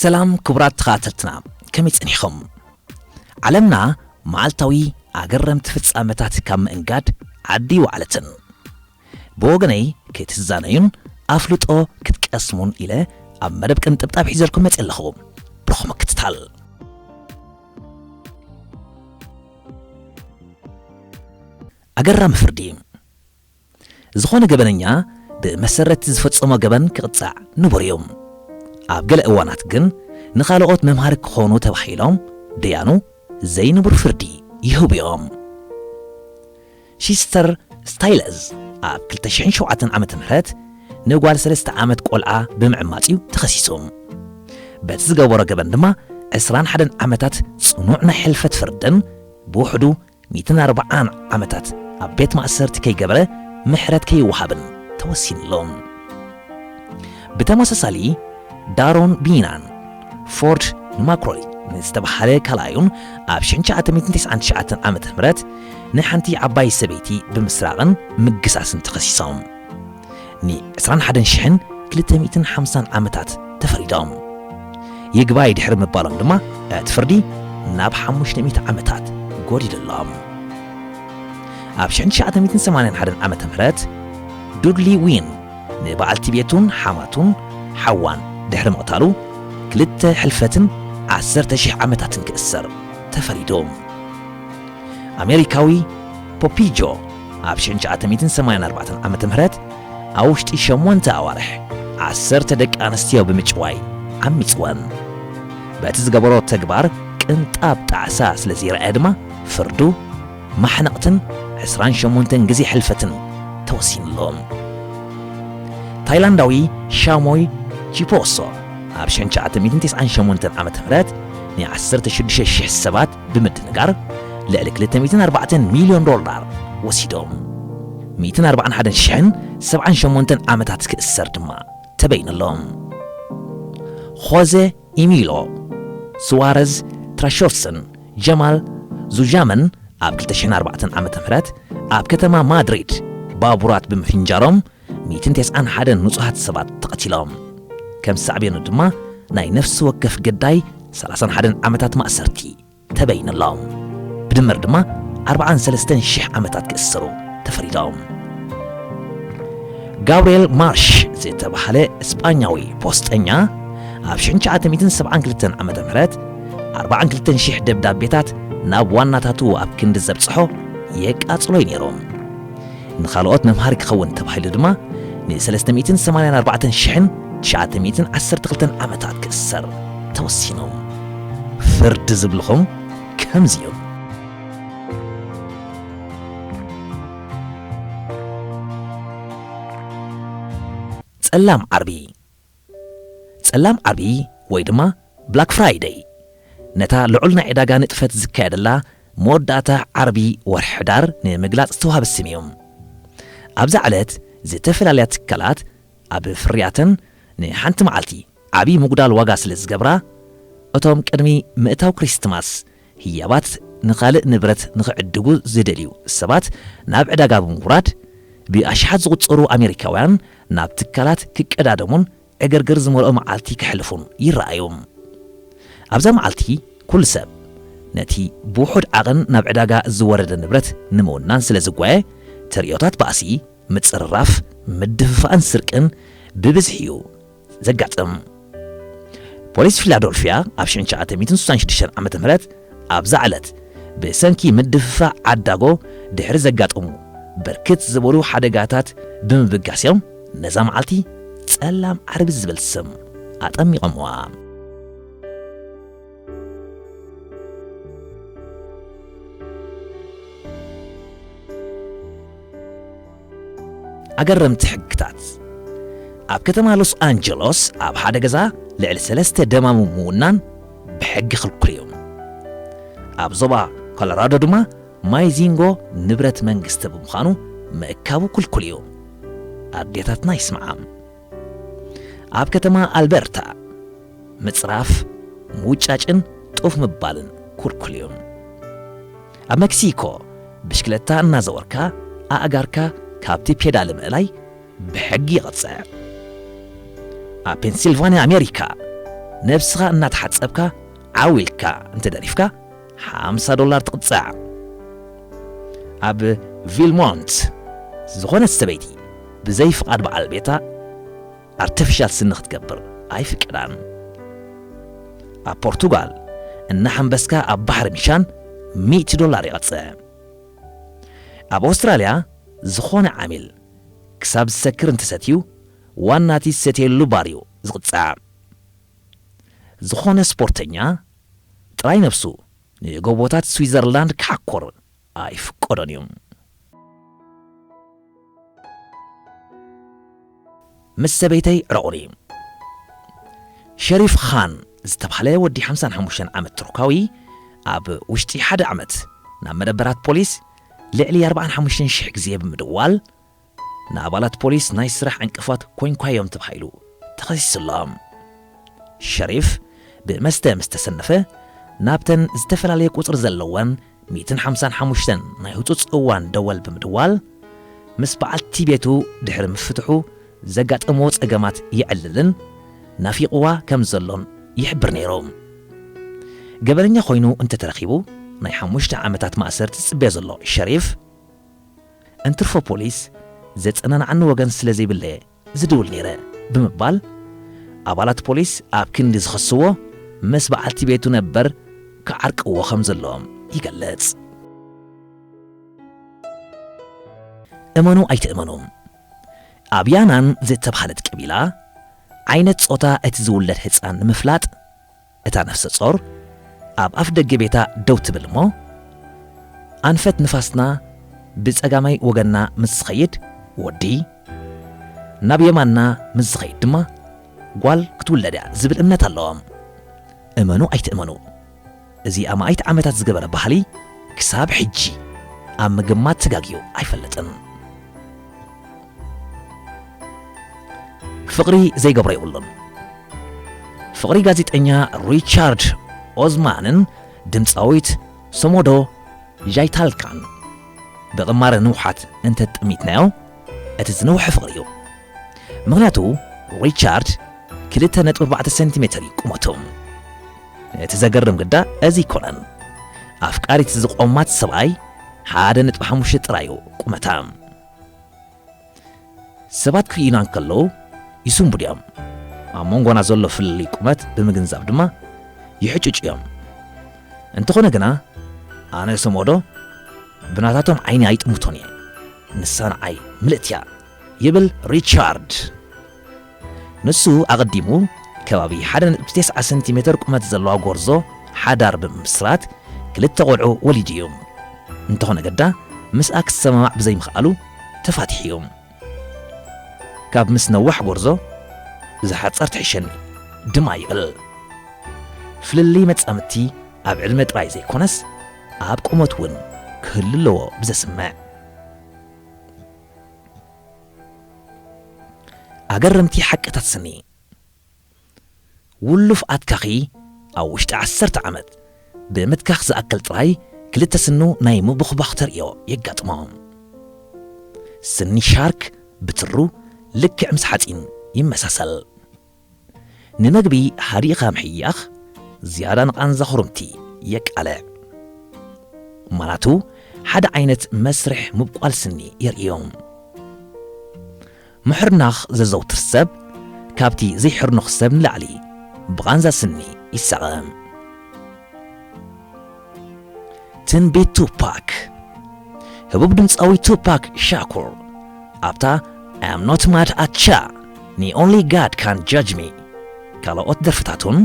ሰላም ክቡራት ተኸታተልትና፣ ከመይ ጸኒሕኹም? ዓለምና መዓልታዊ ኣገረምቲ ፍጻመታት ካብ ምእንጋድ ዓዲ ይወዓለትን። ብወገነይ ክትዛነዩን ኣፍልጦ ክትቀስሙን ኢለ ኣብ መደብ ቅንጥብጣብ ሒዘልኩም መጺእ ኣለኹ። ብሩኽ ምክትታል። ኣገራሚ ፍርዲ። ዝኾነ ገበነኛ ብመሰረት ዝፈጸሞ ገበን ክቕጻዕ ንቡር እዩ። ኣብ ገለ እዋናት ግን ንኻልኦት መምሃሪ ክኾኑ ተባሂሎም ደያኑ ዘይንቡር ፍርዲ ይህቡ እዮም። ሺስተር ስታይለዝ ኣብ ክልተ ሽሕን ሸውዓተን ዓመተ ምህረት ንጓል ሰለስተ ዓመት ቆልዓ ብምዕማጽ እዩ ተኸሲሱ። በቲ ዝገበሮ ገበን ድማ ዕስራን ሓደን ዓመታት ጽኑዕ ናይ ሕልፈት ፍርድን ብውሕዱ ሚእትን ኣርባዓን ዓመታት ኣብ ቤት ማእሰርቲ ከይገበረ ምሕረት ከይወሃብን ተወሲንሉ። ብተመሳሳሊ ዳሮን ቢናን ፎርድ ንማክሮሊ ንዝተባህለ ካልኣዩን ኣብ ሽሕን ትሽዓተ ሚእትን ተስዓን ትሽዓተን ዓመተ ምህረት ንሓንቲ ዓባይ ሰበይቲ ብምስራቕን ምግሳስን ተኸሲሶም። ን ዕስራን ሓደን ሽሕን ክልተ ሚእትን ሓምሳን ዓመታት ተፈሪዶም። ይግባይ ድሕሪ ምባሎም ድማ እቲ ፍርዲ ናብ ሓሙሽተ ሚእቲ ዓመታት ጎዲሉ ኣሎ። ኣብ ሽሕን ትሽዓተ ሚእትን ሰማንያን ሓደን ዓመተ ምህረት ዱድሊ ዊን ንበዓልቲ ቤቱን ሓማቱን ሓዋን ድሕሪ ምቕታሉ ክልተ ሕልፈትን ዓሰርተ ሽሕ ዓመታትን ክእሰር ተፈሪዱ። ኣሜሪካዊ ፖፒጆ ኣብ ሽሕን ትሽዓተ ሚእትን ሰማንያን ኣርባዕተን ዓመተ ምህረት ኣብ ውሽጢ ሸሞንተ ኣዋርሕ ዓሰርተ ደቂ ኣንስትዮ ብምጭዋይ ዓሚጽወን። በቲ ዝገበሮ ተግባር ቅንጣብ ጣዕሳ ስለ ዘይረኣየ ድማ ፍርዱ ማሕነቕትን ዕስራን ሸሞንተን ግዜ ሕልፈትን ተወሲንሉ። ታይላንዳዊ ሻሞይ ቺፖሶ ኣብ ሽሕን ትሽዓተ ሚእትን ተስዓን ሸሞንተን ዓመተ ምህረት ን ዓሰርተ ሽዱሽተ ሽሕ ሰባት ብምድንጋር ልዕሊ ክልተ ሚእትን ኣርባዕተን ሚልዮን ዶላር ወሲዶም። ሚእትን ኣርባዓን ሓደን ሽሕን ሰብዓን ሸሞንተን ዓመታት ክእሰር ድማ ተበይንሎም። ኾዘ ኢሚሎ፣ ሱዋረዝ ትራሾስን ጀማል ዙጃመን ኣብ ክልተ ሽሕን ኣርባዕተን ዓመተ ምህረት ኣብ ከተማ ማድሪድ ባቡራት ብምፍንጃሮም ሚእትን ተስዓን ሓደን ንጹሃት ሰባት ተቐቲሎም። ከም ሳዕቤኑ ድማ ናይ ነፍሲ ወከፍ ገዳይ ሰላሳን ሓደን ዓመታት ማእሰርቲ ተበይንሎም። ብድምር ድማ ኣርባዓን ሰለስተን ሽሕ ዓመታት ክእሰሩ ተፈሪዶም። ጋብርኤል ማርሽ ዝተባህለ እስጳኛዊ ፖስጠኛ ኣብ ሽሕን ትሽዓተ ሚእትን ሰብዓን ክልተን ዓመተ ምህረት ኣርባዓን ክልተን ሽሕ ደብዳቤታት ናብ ዋናታቱ ኣብ ክንዲ ዘብጽሖ የቃጽሎ እዩ ነይሩ። ንኻልኦት መምሃሪ ክኸውን ተባሂሉ ድማ ንሰለስተ ሚእትን ሰማንያን ኣርባዕተን ሽሕን ትሽዓተ ሚእትን ዓሰርተ ክልተን ዓመታት ክእሰር ተወሲኑ። ፍርዲ ዝብልኹም ከምዚ እዩ። ጸላም ዓርቢ። ጸላም ዓርቢ ወይ ድማ ብላክ ፍራይደይ ነታ ልዑል ናይ ዕዳጋ ንጥፈት ዝካየደላ መወዳእታ ዓርቢ ወርሒ ሕዳር ንምግላጽ ዝተዋህበ ስም እዩ። ኣብዛ ዕለት ዝተፈላለያ ትካላት ኣብ ፍርያተን ንሓንቲ መዓልቲ ዓቢ ምጉዳል ዋጋ ስለ ዝገብራ፣ እቶም ቅድሚ ምእታው ክሪስትማስ ህያባት ንኻልእ ንብረት ንኽዕድጉ ዝደልዩ ሰባት ናብ ዕዳጋ ብምውራድ፣ ብኣሽሓት ዝቑጸሩ ኣሜሪካውያን ናብ ትካላት ክቀዳደሙን ዕግርግር ዝመልኦ መዓልቲ ከሕልፉን ይረኣዩ። ኣብዛ መዓልቲ፣ ኩሉ ሰብ ነቲ ብውሑድ ዓቐን ናብ ዕዳጋ ዝወረደ ንብረት ንምውናን ስለ ዝጓየ፣ ተርእዮታት ባእሲ፣ ምጽርራፍ፣ ምድፍፋእን ስርቅን ብብዝሒ እዩ ዘጋጥም። ፖሊስ ፊላደልፊያ ኣብ ሽሕን ትሽዓተ ሚእትን ስሳን ሽዱሽተን ዓመተ ምህረት ኣብዛ ዕለት ብሰንኪ ምድፍፋእ ዓዳጎ ድሕሪ ዘጋጠሙ ብርክት ዝበሉ ሓደጋታት ብምብጋስ እዮም ነዛ መዓልቲ ጸላም ዓርቢ ዝብል ስም ኣጠሚቖምዋ። ኣገረምቲ ሕግታት። ኣብ ከተማ ሎስ ኣንጀሎስ ኣብ ሓደ ገዛ ልዕሊ ሰለስተ ደማሙ ምውናን ብሕጊ ክልኩል እዩ። ኣብ ዞባ ኮሎራዶ ድማ ማይ ዚንጎ ንብረት መንግስቲ ብምዃኑ ምእካቡ ክልኩል እዩ። ኣዴታትና ይስምዓ። ኣብ ከተማ ኣልበርታ ምጽራፍ፣ ምውጫጭን ጡፍ ምባልን ክልኩል እዩ። ኣብ መክሲኮ ብሽክለታ እናዘወርካ ኣእጋርካ ካብቲ ፔዳል ምእላይ ብሕጊ ይቐጽዕ። ኣብ ፔንሲልቫንያ ኣሜሪካ ነብስኻ እናተሓጸብካ ዓው ኢልካ እንተደሪፍካ ሓምሳ ዶላር ትቕጻዕ። ኣብ ቪልሞንት ዝኾነት ሰበይቲ ብዘይ ፍቓድ በዓል ቤታ ኣርቲፊሻል ስኒ ክትገብር ኣይፍቀዳን። ኣብ ፖርቱጋል እናሓንበስካ ኣብ ባሕሪ ምሻን ሚእቲ ዶላር ይቐጽዕ። ኣብ ኣውስትራልያ ዝኾነ ዓሚል ክሳብ ዝሰክር እንተሰትዩ ዋናቲ ዝሰትየሉ ባር እዩ ዝቕጻዕ። ዝኾነ ስፖርተኛ ጥራይ ነብሱ ንጎቦታት ስዊዘርላንድ ክሓኩር ኣይፍቀዶን እዩ። ምስ ሰበይተይ ዕረቑኒ። ሸሪፍ ኻን ዝተባህለ ወዲ ሓምሳን ሓሙሽተን ዓመት ቱርካዊ ኣብ ውሽጢ ሓደ ዓመት ናብ መደበራት ፖሊስ ልዕሊ ኣርባዓን ሓሙሽተን ሽሕ ግዜ ብምድዋል ንኣባላት ፖሊስ ናይ ስራሕ ዕንቅፋት ኮይንኳዮም ተባሂሉ ተኸሲሱ ኣሎ። ሸሪፍ ብመስተ ምስ ተሰነፈ ናብተን ዝተፈላለየ ቁጽሪ ዘለወን ሚእትን ሓምሳን ሓሙሽተን ናይ ህጹጽ እዋን ደወል ብምድዋል ምስ በዓልቲ ቤቱ ድሕሪ ምፍትሑ ዘጋጠምዎ ጸገማት የዕልልን ናፊቕዋ ከም ዘሎን ይሕብር ነይሩ። ገበነኛ ኮይኑ እንተተረኺቡ ናይ ሓሙሽተ ዓመታት ማእሰርቲ ዝጽበዮ ዘሎ ሸሪፍ እንትርፎ ፖሊስ ዘጸናንዓኒ ወገን ስለ ዘይብለየ ዝድውል ነይረ ብምባል ኣባላት ፖሊስ ኣብ ክንዲ ዝኸስዎ ምስ በዓልቲ ቤቱ ነበር ክዓርቅዎ ከም ዘለዎም ይገልጽ። እመኑ ኣይትእመኑ፣ ኣብ ያናን ዝተባህለት ቀቢላ ዓይነት ጾታ እቲ ዝውለድ ህጻን ንምፍላጥ እታ ነፍሰ ጾር ኣብ ኣፍ ደገ ቤታ ደው ትብል እሞ ኣንፈት ንፋስና ብጸጋማይ ወገንና ምስ ዝኸይድ ወዲ ናብ የማንና ምስ ዝኸይድ ድማ ጓል ክትውለድ እያ ዝብል እምነት ኣለዎም። እመኑ ኣይትእመኑ፣ እዚ ኣማኢት ዓመታት ዝገበረ ባህሊ ክሳብ ሕጂ ኣብ ምግማት ተጋግዩ ኣይፈልጥን። ፍቕሪ ዘይገብሮ የብሉን። ፍቕሪ ጋዜጠኛ ሪቻርድ ኦዝማንን ድምፃዊት ሶሞዶ ጃይታልካን ብቕማረ ንውሓት እንተጠሚትናዮ እቲ ዝነውሐ ፍቕሪ እዩ። ምኽንያቱ ሪቻርድ ክልተ ነጥቢ ኣርባዕተ ሰንቲሜተር እዩ ቁመቱ። እቲ ዘገርም ግዳ እዚ ኣይኮነን። ኣፍቃሪት ዝቖማት ሰብኣይ ሓደ ነጥቢ ሓሙሽተ ጥራይ እዩ ቁመታ። ሰባት ክርእዩና እንከለዉ ይስንብዱ እዮም። ኣብ መንጎና ዘሎ ፍልልይ ቁመት ብምግንዛብ ድማ ይሕጭጩ እዮም። እንተኾነ ግና ኣነ ሰሞዶ ብናታቶም ዓይኒ ኣይጥምቶን እየ። ንሳ ንዓይ ምልእቲ እያ ይብል ሪቻርድ። ንሱ ኣቐዲሙ ከባቢ ሓደ ነጥቢ ተስዓ ሰንቲሜተር ቁመት ዘለዋ ጎርዞ ሓዳር ብምምስራት ክልተ ቆልዑ ወሊዱ እዩ። እንተኾነ ግዳ ምስኣ ክሰማማዕ ብዘይምኽኣሉ ተፋቲሑ እዩ። ካብ ምስ ነዋሕ ጎርዞ እዛ ሓጻር ትሕሸኒ ድማ ይብል። ፍልልይ መጻምድቲ ኣብ ዕድመ ጥራይ ዘይኮነስ ኣብ ቁመት እውን ክህሉ ኣለዎ ብዘስምዕ። ኣገረምቲ ሓቅታት ስኒ። ውሉፍ ኣትካኺ ኣብ ውሽጢ ዓሰርተ ዓመት ብምትካኽ ዝኣክል ጥራይ ክልተ ስኑ ናይ ምቡኽባኽ ተርእዮ የጋጥሞ። ስኒ ሻርክ ብትሩ ልክዕ ምስ ሓጺን ይመሳሰል። ንመግቢ ሃዲእኻ ምሕያኽ ዝያዳ ንቓንዛ ኹርምቲ የቃልዕ። ማናቱ ሓደ ዓይነት መስርሕ ምብቋል ስኒ የርእዮም። ምሕርናኽ ዘዘውትር ሰብ ካብቲ ዘይሕርኑኽ ሰብ ንላዕሊ ብቓንዛ ስኒ ይሳቐ። ትንቢት ቱፓክ። ህቡብ ድምፃዊ ቱፓክ ሻኩር ኣብታ I am not mad at Jah, ni only God can judge me ካልኦት ደርፍታቱን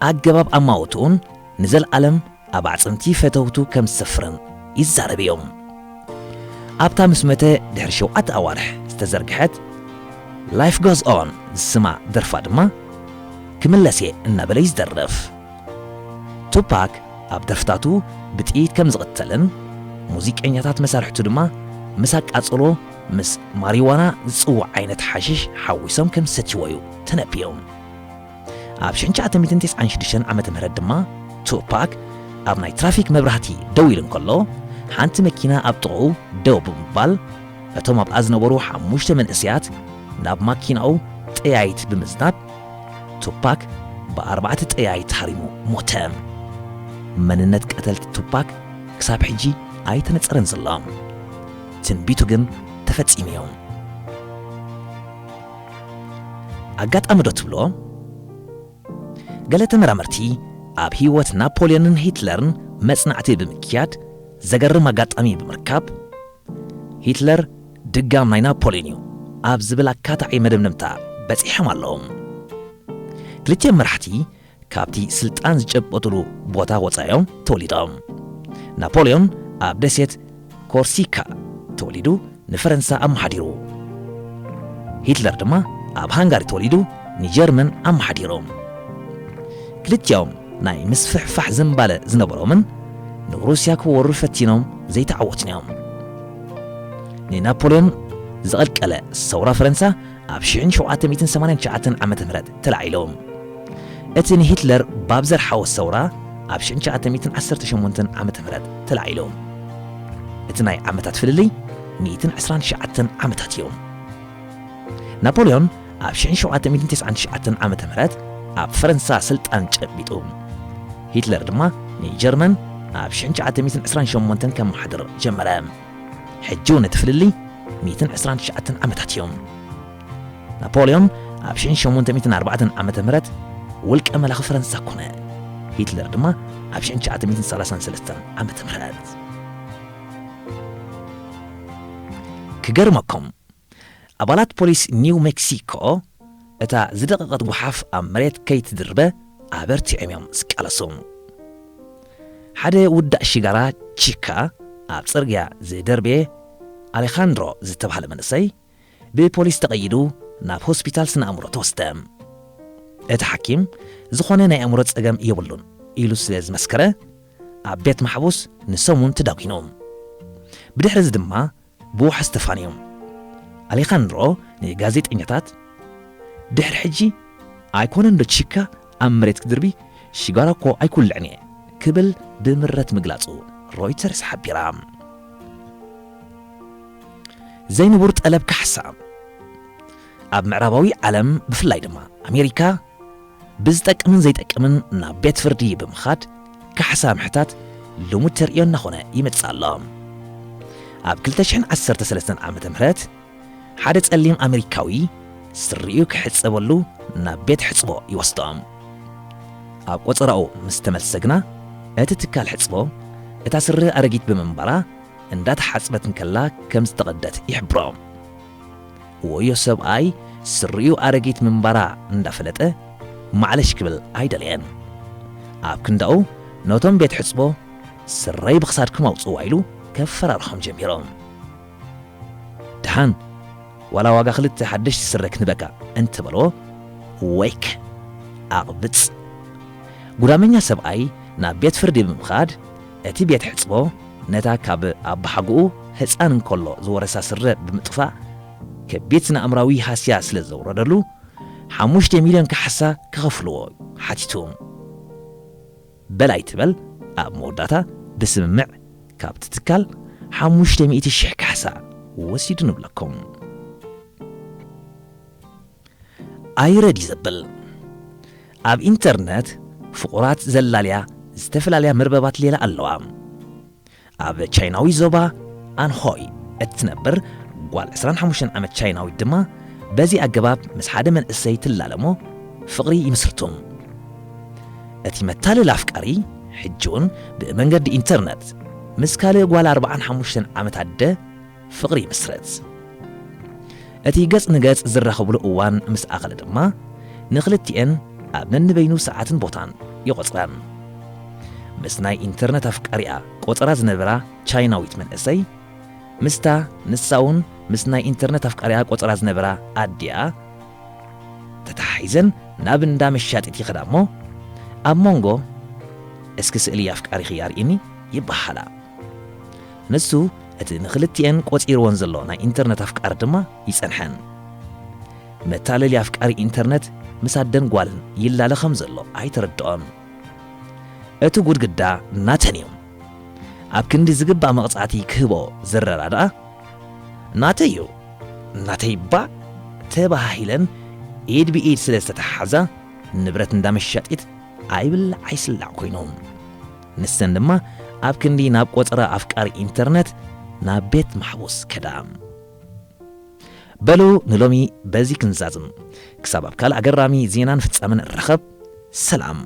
ኣገባብ ኣማውትኡን ንዘለኣለም ኣብ ኣዕፅምቲ ፈተውቱ ከም ዝሰፍርን ይዛረብ እዩ። ኣብታ ምስ መተ ድሕሪ ሸውዓተ ኣዋርሕ ዝተዘርግሐት Life Goes On ዝስማ ደርፋ ድማ ክምለስ እየ እናበለ እዩ ዝደርፍ። ቱፓክ ኣብ ደርፍታቱ ብጥይት ከም ዝቕተልን ሙዚቀኛታት መሳርሕቱ ድማ ምስ ኣቃጸሎ ምስ ማሪዋና ዝጽዋዕ ዓይነት ሓሽሽ ሓዊሶም ከም ዝሰትይዎ እዩ ተነብዩ። ኣብ ሽሕን ትሽዓተ ሚእትን ተስዓን ሽዱሽተን ዓመተ ምህረት ድማ ቱፓክ ኣብ ናይ ትራፊክ መብራህቲ ደው ኢሉ እንከሎ ሓንቲ መኪና ኣብ ጥቕኡ ደው ብምባል እቶም ኣብኣ ዝነበሩ ሓሙሽተ መንእሰያት ናብ ማኪናኡ ጠያይት ብምዝናብ ቱፓክ ብኣርባዕተ ጠያይት ተሃሪሙ ሞተ። መንነት ቀተልቲ ቱፓክ ክሳብ ሕጂ ኣይተነጸረን ዘሎ። ትንቢቱ ግን ተፈጺሙ እዩ። ኣጋጣሚ ዶ ትብሎ? ገለ ተመራመርቲ ኣብ ህይወት ናፖልዮንን ሂትለርን መጽናዕቲ ብምክያድ ዘገርም ኣጋጣሚ ብምርካብ፣ ሂትለር ድጋም ናይ ናፖልዮን እዩ ኣብ ዝብል ኣካታዒ መደምደምታ በጺሖም ኣለዉ። ክልቲኦም መራሕቲ ካብቲ ስልጣን ዝጨበጥሉ ቦታ ወጻዮም ተወሊዶም። ናፖልዮን ኣብ ደሴት ኮርሲካ ተወሊዱ ንፈረንሳ ኣመሓዲሩ። ሂትለር ድማ ኣብ ሃንጋሪ ተወሊዱ ንጀርመን ኣመሓዲሩ። ክልቲኦም ናይ ምስፍሕፋሕ ዝንባለ ዝነበሮምን ንሩስያ ክወሩ ፈቲኖም ዘይተዓወቱን እዮም። ንናፖልዮን ዘቐልቀለ ሰውራ ፈረንሳ ኣብ ሽሕን ሸውዓተ ሚእትን ሰማንያን ትሽዓተን ዓመተ ምህረት ተላዒሉ። እቲ ንሂትለር ባብ ዘርሓወ ሰውራ ኣብ ሽሕን ትሽዓተ ሚእትን ዓሰርተ ሸሞንተን ዓመተ ምህረት ተላዒሉ። እቲ ናይ ዓመታት ፍልልይ ሚእትን ዕስራን ትሽዓተን ዓመታት እዩ። ናፖልዮን ኣብ ሽሕን ሸውዓተ ሚእትን ተስዓን ትሽዓተን ዓመተ ምህረት ኣብ ፈረንሳ ስልጣን ጨቢጡ። ሂትለር ድማ ንጀርመን ኣብ ሽሕን ትሽዓተ ሚእትን ዕስራን ሸሞንተን ከመሓድር ጀመረ። ሕጂ እውን እቲ ፍልልይ ሚእትን ዕስራን ትሽዓተን ዓመታት እዩ። ናፖልዮን ኣብ ሽሕን ሸሞንተ ሚእትን ኣርባዕተን ዓመተ ምህረት ውልቀ መላኺ ፈረንሳ ኮነ። ሂትለር ድማ ኣብ ሽሕን ትሽዓተ ሚእትን ሰላሳን ሰለስተን ዓመተ ምህረት። ክገርመኩም፣ ኣባላት ፖሊስ ኒው ሜክሲኮ እታ ዝደቐቐት ጓሓፍ ኣብ መሬት ከይትድርበ ኣበርቲዖም እዮም ዝቃለሱ። ሓደ ውዳእ ሽጋራ ቺካ ኣብ ጽርግያ ዝደርበየ ኣሌኻንድሮ ዝተባህለ መንእሰይ ብፖሊስ ተቐይዱ ናብ ሆስፒታል ስነ ኣእምሮ ተወስደ። እቲ ሓኪም ዝኾነ ናይ ኣእምሮ ጸገም የብሉን ኢሉ ስለ ዝመስከረ ኣብ ቤት ማሕቡስ ንሰሙን ተዳጒኑ። ብድሕሪ እዚ ድማ ብዋሕስ ተፋንዮም። ኣሌኻንድሮ ንጋዜጠኛታት፣ "ድሕሪ ሕጂ ኣይኮነን ዶ ቺካ ኣብ መሬት ክድርቢ፣ ሽጋራ እኮ ኣይኩልዕን እየ" ክብል ብምረት ምግላጹ ሮይተርስ ሓቢራ። ዘይንቡር ጠለብ ካሕሳ። ኣብ ምዕራባዊ ዓለም፣ ብፍላይ ድማ ኣሜሪካ፣ ብዝጠቅምን ዘይጠቅምን ናብ ቤት ፍርዲ ብምኻድ ካሕሳ ምሕታት ልሙድ ተርእዮ እናኾነ ይመጽእ ኣሎ። ኣብ ክልተ ሽሕን ዓሰርተ ሰለስተን ዓመተ ምህረት ሓደ ጸሊም ኣሜሪካዊ ስሪኡ ክሕጸበሉ ናብ ቤት ሕጽቦ ይወስዶ። ኣብ ቆጸራኡ ምስ ተመልሰ ግና እቲ ትካል ሕጽቦ እታ ስረ ኣረጊት ብምንባራ እንዳተሓጽበት እንከላ ከም ዝተቐደት ይሕብሮ። ወዮ ሰብኣይ ስሪኡ ኣረጊት ምንባራ እንዳፈለጠ ማዕለሽ ክብል ኣይደለየን። ኣብ ክንዳኡ ነቶም ቤት ሕጽቦ "ስረይ ብኽሳድኩም ኣውጽዋ" ኢሉ ከፈራርሖም ጀሚሩ። "ደሓን ዋላ ዋጋ ክልተ ሓደሽቲ ስረ ክንበካ" እንተበሎ፣ ወይክ ኣቕብጽ። ጉዳመኛ ሰብኣይ ናብ ቤት ፍርዲ ብምኻድ እቲ ቤት ሕጽቦ ነታ ካብ ኣባሓጎኡ ህጻን እንከሎ ዝወረሳ ስረ ብምጥፋእ ከቢድ ስነ ኣእምራዊ ሃስያ ስለ ዘውረደሉ ሓሙሽተ ሚልዮን ካሕሳ ክኸፍልዎ ሓቲቱ። በል ኣይትበል፣ ኣብ መወዳእታ ብስምምዕ ካብቲ ትካል ሓሙሽተ ሚእቲ ሽሕ ካሕሳ ወሲዱ ንብለኩም። ኣይረድ እዩ ዘብል። ኣብ ኢንተርነት ፍቑራት ዘላልያ ዝተፈላለያ መርበባት ሌላ ኣለዋ። ኣብ ቻይናዊ ዞባ ኣንሆይ እትነብር ጓል ዕስራን ሓሙሽተን ዓመት ቻይናዊት ድማ በዚ ኣገባብ ምስ ሓደ መንእሰይ ትላለሞ ፍቕሪ ይምስርቱ። እቲ መታለል ኣፍቃሪ ሕጂ እውን ብመንገዲ ኢንተርነት ምስ ካልእ ጓል ኣርባዓን ሓሙሽተን ዓመት ኣደ ፍቕሪ ይምስርት። እቲ ገጽ ንገጽ ዝራኸብሉ እዋን ምስ ኣኸለ ድማ ንኽልቲኤን ኣብ ነንበይኑ ሰዓትን ቦታን ይቖጽረን። ምስ ናይ ኢንተርነት ኣፍቃሪኣ ቆጸራ ዝነበራ ቻይናዊት መንእሰይ ምስታ ንሳ እውን ምስ ናይ ኢንተርነት ኣፍቃሪኣ ቆጸራ ዝነበራ ኣዲኣ ተተሓሒዘን ናብ እንዳ መሻጢት ይኸዳ እሞ ኣብ መንጎ "እስኪ ስእሊ ኣፍቃሪኺ ኣርእይኒ" ይበሃላ። ንሱ እቲ ንኽልቲኤን ቆጺርወን ዘሎ ናይ ኢንተርነት ኣፍቃሪ ድማ ይጸንሐን። መታለሊ ኣፍቃሪ ኢንተርነት ምስ ኣደን ጓልን ይላለ ከም ዘሎ ኣይተረድኦን። እቲ ጉድግዳ ናተን እዩ። ኣብ ክንዲ ዝግባእ መቕጻዕቲ ክህቦ ዝረዳድኣ፣ "ናተይ እዩ፣ ናተይ እባ" ተባሃሂለን ኢድ ብኢድ ስለ ዝተተሓሓዛ፣ ንብረት እንዳመሻጢት ኣይብላዕ ኣይስላዕ ኮይኖም። ንሰን ድማ ኣብ ክንዲ ናብ ቆጸራ ኣፍቃሪ ኢንተርነት ናብ ቤት ማሕቡስ ከዳ። በሉ ንሎሚ በዚ ክንዛዝም። ክሳብ ኣብ ካልእ ኣገራሚ ዜናን ፍጻመን ንራኸብ። ሰላም።